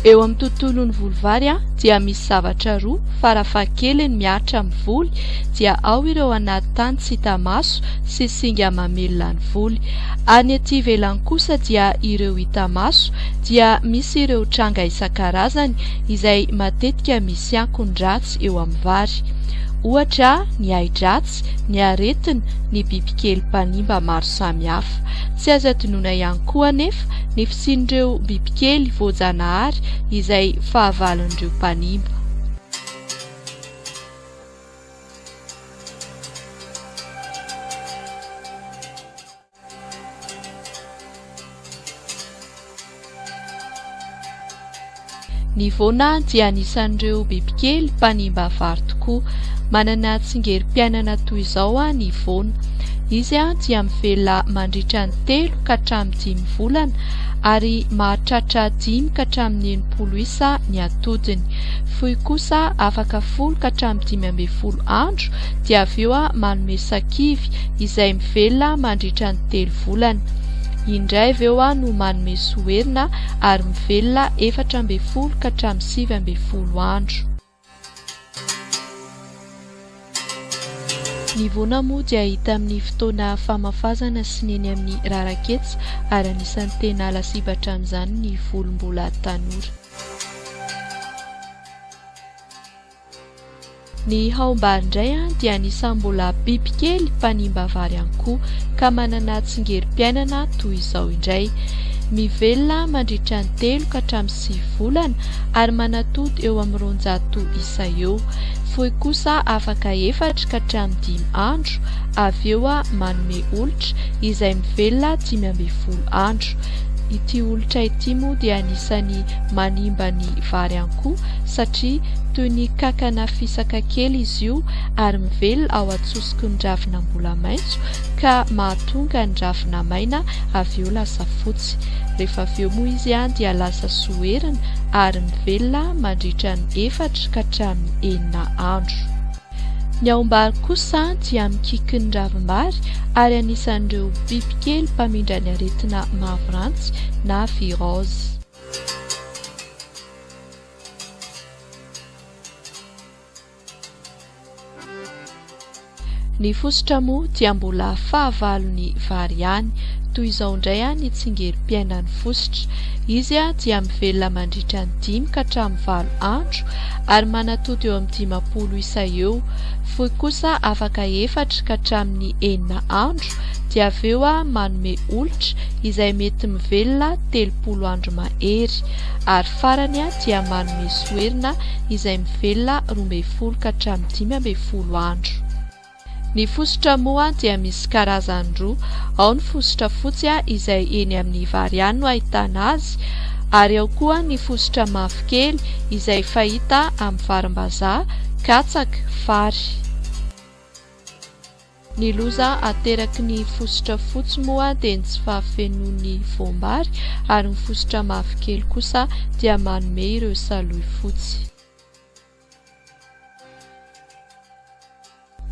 Eo amin'ny tontolon'ny voly vary dia misy zavatra roa farafahakeliny mihatra amin'ny voly dia ao ireo anaty tany tsy hita maso sy singa mamelona ny voly. Any aty ivelany kosa dia ireo hita maso dia misy ireo tranga isan-karazany izay matetika misy akony ratsy eo amin'ny vary. Ohatra ny ahi-dratsy, ny aretina, ny bibikely mpanimba maro samihafa. Tsy azo adinoina ihany koa anefa ny fisian'ireo bibikely voajanahary izay fahavalon'ireo mpanimba. Ny voana dia anisan'ireo bibikely mpanimba vary tokoa. Manana tsingerim-piainana toy izao ny voana. Izy dia mivelona mandritra ny telo ka hatramin'ny dimy volana ary mahatratra dimy ka hatramin'ny 60 isa ny atodiny. Fohy kosa afaka folo ka hatramin'ny 15 andro dia avy eo manome sakivy izay mivelona mandritra ny telo volana. Indray avy eo no manome soherina ary mivelona 14 ka hatramin'ny 19 andro. Ny voana moa dia hita amin'ny fotoana famafazana sy ny eny amin'ny raraketsa ary anisan'ny tena lasibatra amin'izany ny volo mbola tanora. Ny haombary indray dia anisan'ny mbola bibikely mpanimba vary ihany koa ka manana tsingerim-piainana toy izao indray. Mivelona mandritra ny telo ka hatramin'ny sivy volana ary manatody eo amin'ny 200 isa eo. Fohy kosa afaka efatra ka hatramin'ny dimy andro, avy eo manome olitra izay mivelona 15 andro. Ity olitra ity moa dia anisan'ny manimba ny vary ihany koa satria toy ny kankana fisaka kely izy io ary mivelona ao an-tsosiky ny ravina mbola maitso ka mahatonga ny ravina maina avy eo lasa fotsy. Rehefa avy eo moa izy dia lasa soherina ary mivelona mandritra ny efatra ka hatramin'ny enina andro. Ny aombary kosa dia mikiky ny ravim-bary ary anisan'ireo bibikely mpamindra ny aretina mavorantsy na virose. Ny fositra moa dia mbola fahavalon'ny vary ihany. Toy izao indray ny tsingerim-piainan'ny fositra. Izy dia mivelona mandritra ny dimy ka hatramin'ny valo andro ary manatody eo amin'ny 50 isa eo. Fohy kosa afaka efatra ka hatramin'ny enina andro dia avy eo manome olitra izay mety mivelona 30 andro mahery. Ary farany dia manome soherina izay mivelona 12 ka hatramin'ny 15 andro. Ny fositra moa dia misy karazany roa, ao ny fositra fotsy izay eny amin'ny vary ihany no ahitana azy, ary ao koa ny fositra mavokely izay fahita amin'ny varimbazaha, katsaka, fary. Ny loza ateraky ny fositra fotsy moa dia ny tsy fahafenoan'ny voam-bary ary ny fositra mavokely kosa dia manome ireo salohy fotsy.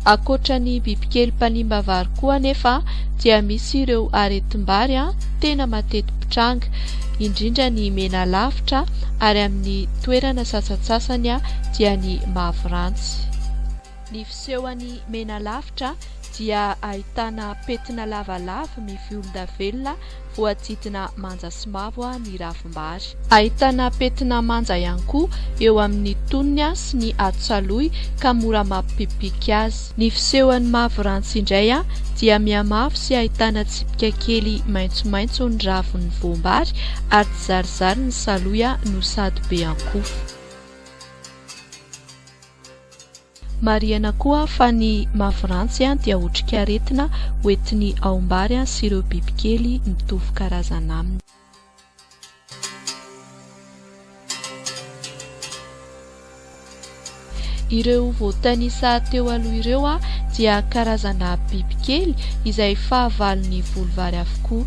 Ankoatra ny bibikely mpanimba vary koa anefa dia misy ireo aretim-bary tena mateti-pitranga, indrindra ny mena lavitra ary amin'ny toerana sasantsasany dia ny mavorantsy. Ny fisehoan'ny mena lavitra dia ahitana pentina lavalava mivolondavenona voadidina manja sy mavo ny ravim-bary. Ahitana pentina manja ihany koa eo amin'ny tonony sy ny atsalohy ka mora mampipipika azy. Ny fisehoan'ny mavo rantsy indray dia mihamavo sy ahitana tsipika kely maitsomaitso ny ravin'ny voam-bary ary tsizarizary ny salohy no sady be ankofa. Marihana koa fa ny mavorantsy dia otrikaretina hoentin'ny aombary sy ireo bibikely mitovy karazana aminy. Ireo voatanisa teo aloha ireo dia karazana bibikely izay fahavalon'ny voly vary avokoa.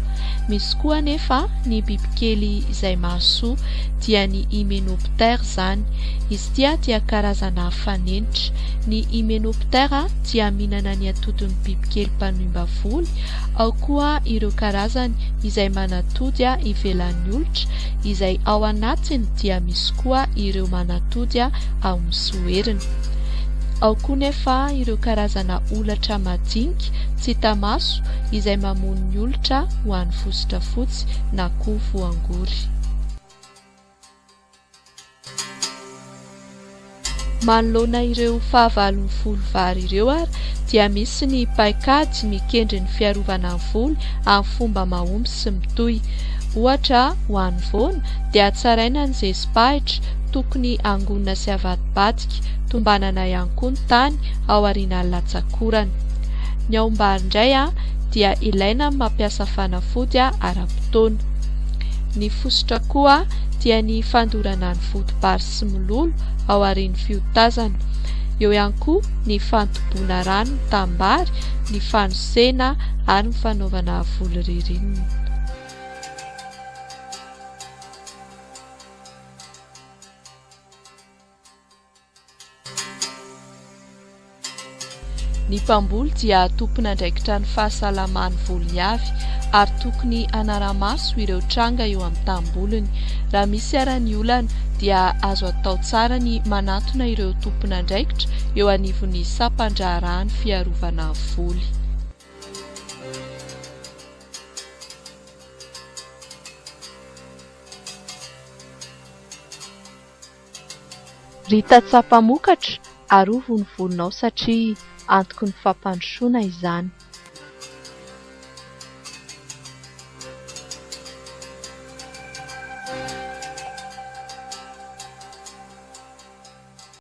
Misy koa anefa ny bibikely izay mahasoa, dia ny hyménoptère izany. Izy ity dia karazana fanenitra. Ny hyménoptère dia mihinana ny atodin'ny bibikely mpanimba voly, ao koa ireo karazany izay manatody ivelan'ny olitra, izay ao anatiny dia misy koa ireo manatody ao amin'ny soheriny. Ao koa nefa ireo karazana holatra madinika tsy hita maso izay mamono ny olitra ho an'ny fositra fotsy na koa voangory. Manoloana ireo fahavalon'ny voly vary ireo ary dia misy ny paikady mikendry ny fiarovana ny voly amin'ny fomba mahomby sy mitohy. Ohatra, ho an'ny voana dia hatsaraina ny zezi-pahitra, tokony hangonina sy havadibadika, tombanana ihany koa ny tany ao aorianan'ny latsakorana. Ny aombary indray dia ilaina ny mampiasa fanafody ara-potoana. Ny fositra koa dia ny fandorana ny vodibary sy mololo ao aorian'ny fiotazana. Eo ihany koa ny fantoboana rano ny tanimbary, ny fanosena ary ny fanaovana voly ririnina. Ny mpamboly dia tompon'andraikitra ny fahasalaman'ny voliny avy ary tokony hanara-maso ireo tranga eo amin'ny tanimboliny. Raha misy ara ny olana dia azo atao tsara ny manantona ireo tompon'andraikitra eo anivon'ny sampan-draharahan'ny fiarovana voly. Ry tantsaha mpamokatra, arovy ny volinao satria antoky ny fampandrosoana izany.